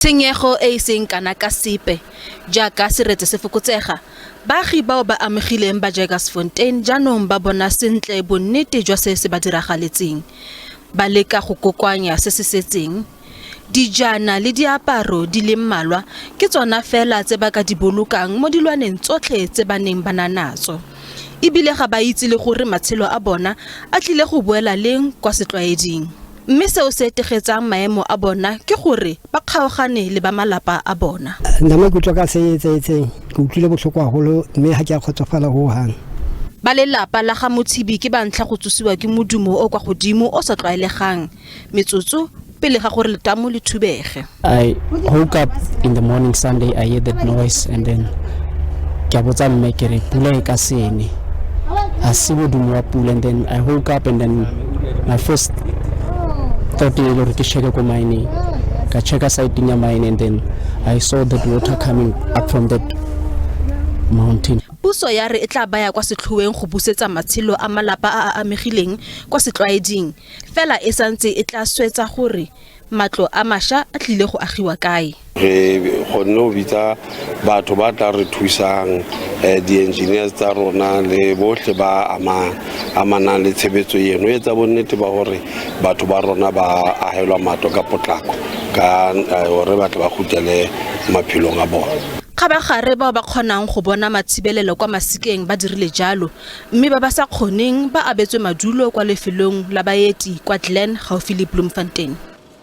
Tshenyego e e seng kana ka sepe. Jaaka seretse se fokotsega, baagi bao ba amegileng ba Jagersfontein jaanong ba bona sentle bonnete jwa se se ba diragaletseng. Ba leka go kokoanya se se setseng. Dijana le diaparo di le mmalwa ke tsona fela tse ba ka di bolokang mo dilwaneng tsotlhe tse ba neng ba na natso. E bile ga ba itse le gore matshelo a bona a tlile go boela leng kwa setlwaeding. Mme seo se etegetsang maemo a bona ke gore ba kgaogane le ba malapa a bona. Nna maikutlo ka se etsahetseng, ke utlwile bohloko haholo mme ha ke a kgotsofala ho hang. Ba lelapa la ga Motshibi ke ba ntlha go tsosiwa ke modumo o kwa godimo o sa tlwaelegang, metsotso pele ga gore letamo le thubege. I woke up in the morning Sunday, I hear that noise and then ke a botsa mme ke re pula e ka sene a se modumo wa pula. And then I woke up and then my first thought e le gore ke checke ko mine, ka checka site ya mine and then I saw that water coming up from that mountain. Puso ya re e tla baya kwa setlhoeng go busetsa matshelo a malapa a a amegileng kwa setlwaeding, fela e santse e tla swetsa gore matlo a mašwa a tlile go agiwa kae. Re kgonne go bitsa batho ba tla re thusang, di-engineers tsa rona le bohle ba amanang le tshebetso eno, e etsa bonnete ba hore batho ba rona ba ahelwa matlo ka potlako ka hore ba tle ba kgutlele maphelong a bona. Kgabagare bao ba kgonang go bona mathibelelo kwa Masikeng ba dirile jalo, mme ba ba sa kgoneng ba abetswe madulo kwa lefelong la baeti kwa Glen gaufi le Bloemfontein.